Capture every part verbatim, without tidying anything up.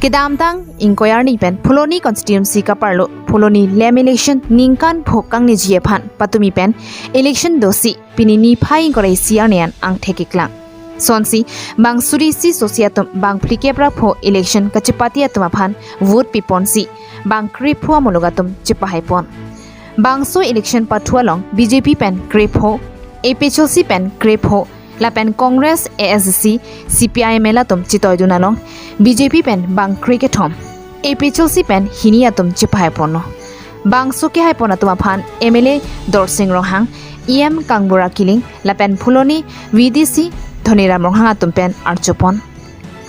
Kedamtang ingkoi arni pen Phuloni constituency kaparlo Phuloni lem election ningkan pho kangniji aphan patumi pen election dosi pini niphai ingkoi ra isi arni an angthek keklang. Sonsi bang suri isi sosi atum bang phlikep ra pho election kachepate atum aphan vote piponsi bang krepho amuluk atum chepahaipon. Bangso election pathu along B J P pen krepho, A P H L C pen krepho, lapen Congress, A S D C, C P I M L atum chetoidun along B J P pen bang kre kethom, A P H L C pen hini atum chepahaiponlo. Bangso kehaipon atum aphan M L A Dorsing Ronghang, E M Kangbura Killing, lapen Phuloni V D C Dhoniram Ronghang atum pen arjupon.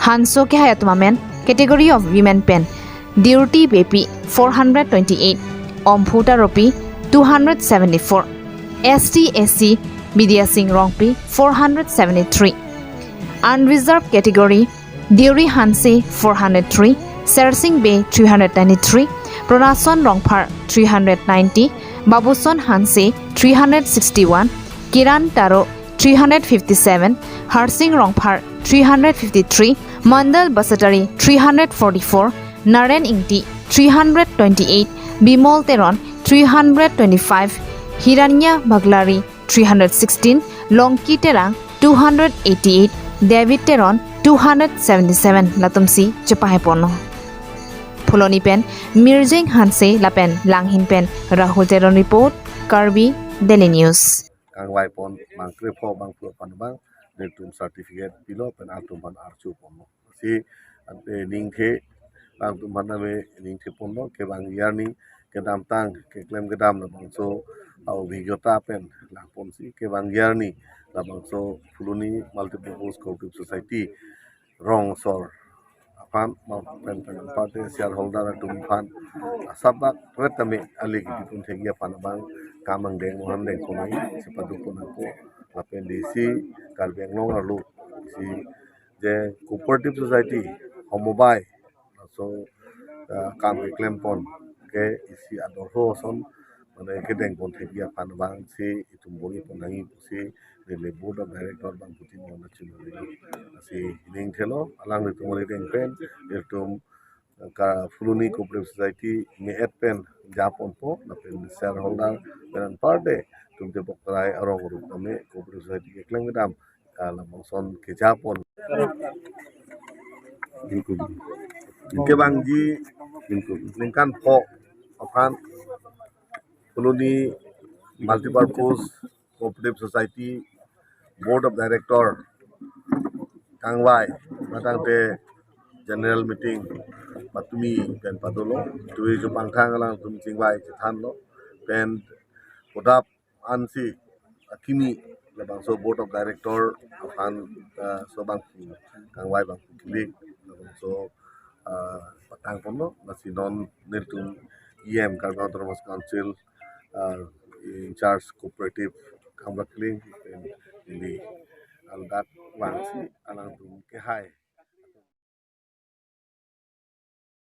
Hanso kehai atum amen, category of women pen Deurti Beypi four hundred twenty-eight, Omphu Taropi two hundred seventy-four, S T S C Bidya Sing Rongpi four hundred seventy-three, unreserved category Deuri Hanse four hundred three, Sersing Bey three hundred ninety-three, Pronason Rongphar three hundred ninety, Babuson Hanse three hundred sixty-one, Kiran Taro three hundred fifty-seven, Harsing Rongphar three hundred fifty-three, Mandal Basatari three hundred forty-four, Naren Ingti three hundred twenty-eight, Bimol Teron three hundred twenty-five, Hiranya Baglari three hundred sixteen, Longki Terang two hundred eighty-eight, David Teron two hundred seventy-seven latumsi chepahaiponlo. Phuloni pen Mirjeng Hanse lapen Langhin pen Rahul Teron report, Karbi Daily News. Kangvaipon bang krepho bang phu aphan bang nelitum certificate pilo pen atum aphan arjuponlo. Si ante ningthe, bang atum aphan name ningtheponlo, kevangji arni kedamtang keklem kedam labangso a-obhigyota pen langponsi kevangji arni labangso Phuloni Multipurpose Cooperative Society rong asor aphan ma pen pen aparte shareholder atum aphan asap bak ret tame ali kipipun thekji aphan abang kam angdeng mohan dengpon nangji, chepadukpon nangpo, lapen D C Karbi Anglong arlo isi je cooperative society homobai, so, ah, kam keklempon ke isi ador ho ason mane kedengpon thekji aphan abangsi itum bor-ipon nangji pusi neli board of director bang putin nona chunoli. Lasi ningthelo, alanglitum neli deng pen ilitum ka Phuloni Cooperative Society me-et pen japonpo, lapen shareholder pen anparde atum tebok tarai arong rup tame cooperative society keklem kedam, ah, labangson kejapon. Kevangji ningkan pho aphan Phuloni Multipurpose Cooperative Society Board of Director kangvai matangte general meeting patumi pen padolo, tui chupangthang alangtum chingvai chethanlo, pen podap ansi akimi labangso board of director aphan, ah, so bang kangvai bang kilik labangso, ah, patangponlo, lasi non nelitum E M Karbi Autonomous Council, ah, in charge cooperative Kangbura Killing, neli aldak vangsi alangtum kehai